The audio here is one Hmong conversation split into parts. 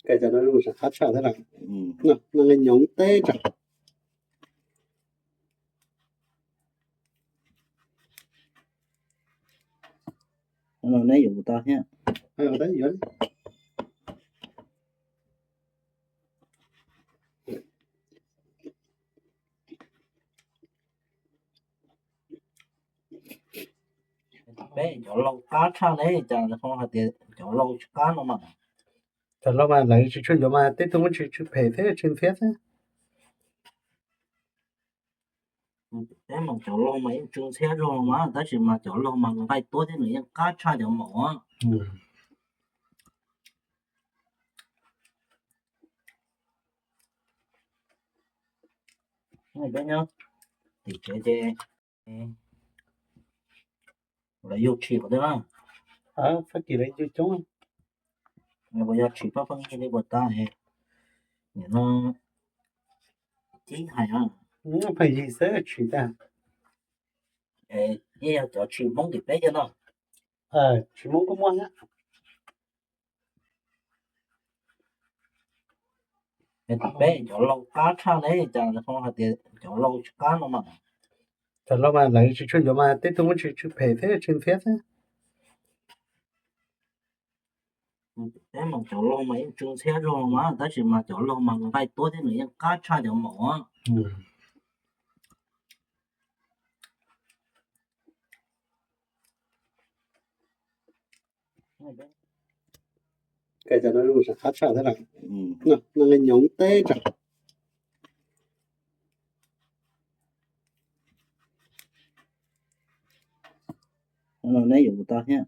Kawg cov no zoo sab qab tshaj thiab na. No nqe nyoov teb tso. Neb yuav tau thiab. Peb cov laus qab tshaj ne, cas ho hais tias cov laus tsis qab no mas. Cov laus mas lawv tsis tshua yuav mas tej tug muab tsis tsis phem thiab tsis ntxhiab thiab. Peb mas cov laus mas yeej tsw ntxhiab zog los mas, tab sis mas cov laus mas nqaij tuab thiab nws yeej qab tshaj cov maum. Peb nyob tim tsev ces lawv yug tshis qhov twg na? Fab Kis lawv yug coob. Puas yog tshis pab pheej yig li puas tas? Nim no cib hais pheej yig xwb tshis tag. Yeej yog cov tshis Hmoob tim peb thiab no. Tshis Hmoob kuj muaj thiab. Tim peb cov laus qab tshaj ne, cas ho hais tias cov laus tsis qab no mas. Cov laus mas lawv tsis tshua yuav mas tej tug muab tsis tsis phem thiab tsis ntxhiab thiab. Peb mas cov laus mas yeej tsw ntxhiab zog los mas, tab sis mas cov laus mas nqaij tuab thiab nws yeej qab tshaj cov maum. Kawg cov no zoo sab qab tshaj thiab na. No nqe nyoov teb tso. Neb yuav tau thiab.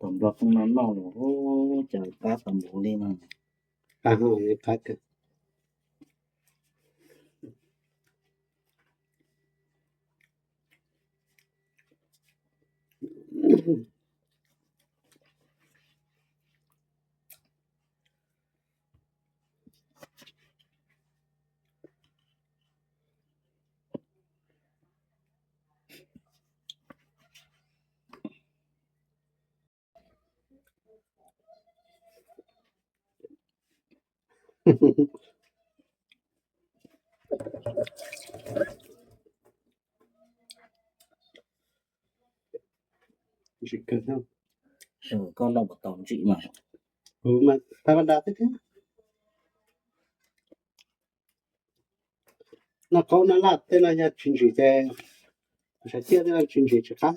Tus nplog no noj los cas qab tau npaum li no. Qab kawg. Ntsim kawg thiab. Koj noj puas tau ntsim mas. Kuv mas tag pas das thiab thiab. Noj qaub noj laj tej no yog tsis ntsim ces sawv ciaj tej no tsis ntsim tsis qab.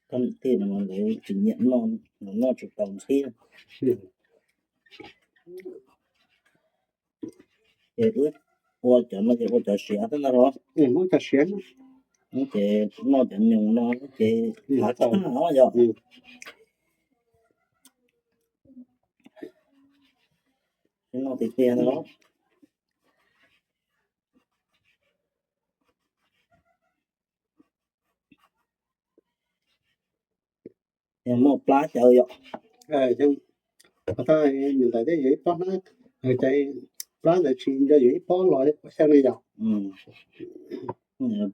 Koj niam tij no lawv tsis nyiam noj, noj tsis tau ntxhib. Ces wb ua cov no ces ua cov siav xwb ntag los? Ua cov siav. Ces noj cov nyoos no ces hav tshaj os yog. Noj tiag tiag ntag los. Yog muaj plab xyaw yom. Yog, nws ntawd thiaj yuav ib pob hnab, ces plab ntawd tsis nco yuav ib pob los xyaw ne yom.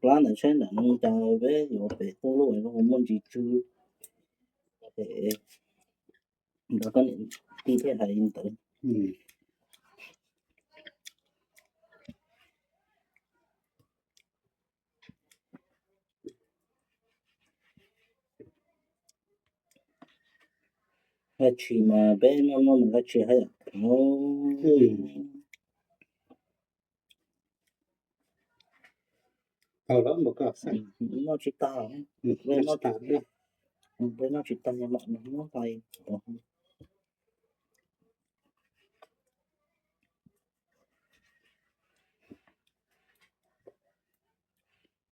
Plab ntawd saib nram no cas peb yuav pem tuaj lub muaj ntsis tsw. Nrog koj niam tij thiaj hais li ntawd. Nqaij tshis mas peb noj noj nqaij tshis haj yam. Tau lawm npaum ko xwb. Noj tsis tag, peb noj tsis tag, peb noj tsis tag mam noj hais.